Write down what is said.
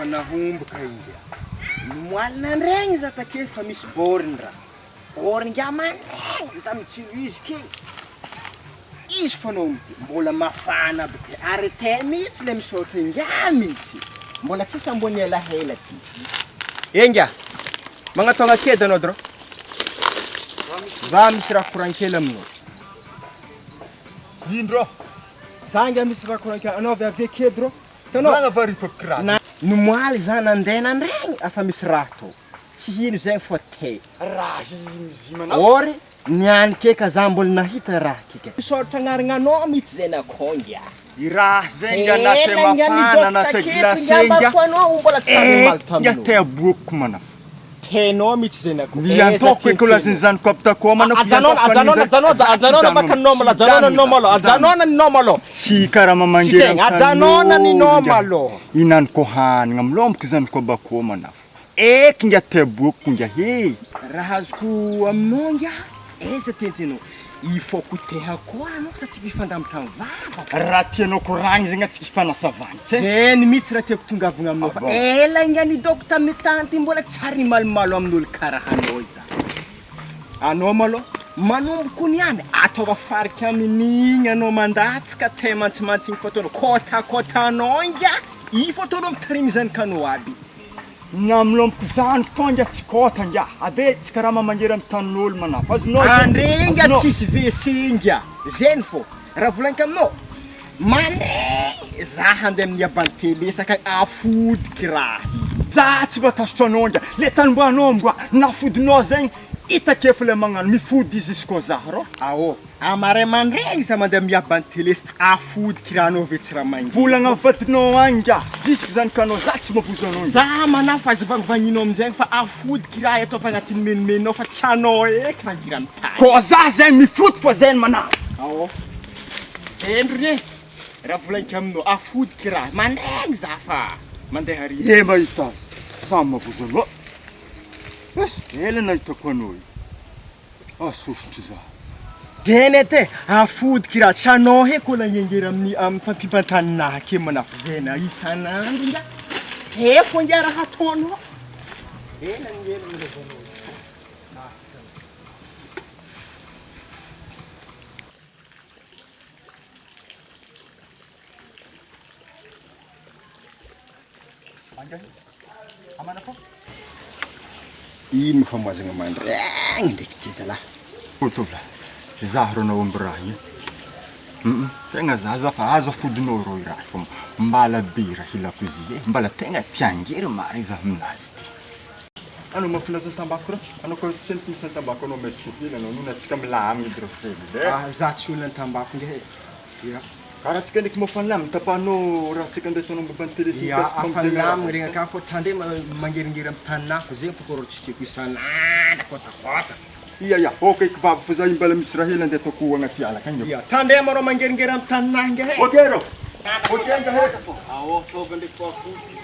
nahomboka inga. Nomoalina ndregny za take fa misy borne raha. Borne inga mandregny za mitsilo izy ke. Izy fô nahomby ty mbola mafana aby ke. Arrêter mihitsy le misaotra inga mihitsy. Mbola tsisy ambony helahela ty. Enga, magnatôgna kedy anao drô. Za misy raha koragny kely aminao. Indro. Za nge misy raha koragny kely, anao avy avy kedy rô. Hitanao? Volagna va ry fampikiraro? Na nomoaly za nandeha nandregny afa misy raha tô. Tsy hino zegny fô te. Raha hino izy manao. Ôry niany ke ka za mbola nahita raha ty ke. Misaotra agnaragna anao mihitsy zay nakô ngia. I raha zay ngia na te mafana na te glacé ngia. Eh ngia te aboakiko manafo. Tenao mihitsy zay nakô. Ny antoko eky laziny zany ko abitako manafo. Ajanona ajanona ajanona ajanona baka ninao malôha ajanona ninao malôha ajanona ninao malôha. Tsy karaha Tsy zegny ajanona ninao malôha. Inany ko hanigna milomboky zany ko abako manafo. Eky ngia te aboakiko ngia he. Raha azoko aminao ngia aiza tiantianao ifôkoteha koa anao sa tsy hifandamitra am vava? Raha tianao koragny zegny atsika hifanasavagny tse. Zegny mihitsy raha tiako tongavagna aminao fa ela ngia nidôko tamin'ny tany ty mbola tsy ary nimalomalo amin'olo karaha anao za. Anao malôha manomboko niany ataova farika amin'igny anao mandatsaka te mantsimantsigny fô ataonao kôtakôtanao ngia i fô ataonao mitarimy zanakanao aby. Na milombo zany koa nga tsy kôta nga, abe tsy karaha mamangery am tanin'olo manafo, azonao zay? Andre nga tsisy WC nga, zegny fô raha volagniko aminao, mandregny za handeha amin'ny aban'ny tele saka afodiky raha io. Za tsy matasitry anao nga, le tanimboanao mba nafodinao zegny hitako efa le magnano mifody izy izy koa za rô. Aô, Amaray mandregny za mandeha miaba ny tele sy afodiky raha anao ve tsy raha mangina. Volagna vadinao agny nga, jusque zany ka anao za tsy mavozo anao nga. Za manahy fa aza vangivagninao amizay fa afodiky raha eto afa agnatin'ny menomenonao fa tsy anao eky rangira ny tany. Koa za zegny mifody fa zegny manahy. Ao zendry re raha volagniko aminao afodiky raha mandregny za fa mandeha ary. Ye mahita azy, samy mavozo anao. Esy ela nahitako anao io. Ah sofitry za. Zeny edy e, afodiky raha tsy anao heky olo angengery amin'ny amin'ny fampimpantaninahy ake manafo zena isan'andro ingahy, hefo ingahy raha ataonao, ela ny ela nilazanao io. Ino moa famoazagna mandregny ndraiky ty zalahy. Ô tovolahy, za rô nahomby raha io. Hum tegna za za fa aza fodinao rô i raha io fa mbala be raha ilako izy e, mbala tegna tia angery marigny za aminazy ty. Anao mampinazo ny tambako rô, anao koa tsy misy ny tambako anao meziko hely anao nony antsika milamigny edy rô velona e. Ah za tsy olona ny tambako nge e. Ya. Raha tsika ndraiky moa fanlamigny tapahanao raha tsika ndraiky anao momba ny télé sy ny Ya, mikasika afanlamigny regny akany fô tandremo mangeringery amy tanin'afo zegny fô kô rô tsy tiako isan'andro kôtakôta. Ia ia, ok eky vava fa za io mbala misy raha hely andeha ataoko agnaty ala akagny io. Ya, tandremo arô mangeringery amy taninah nge he. Ok rô, ok nga he. Ao, ataova ndraiky fô afody.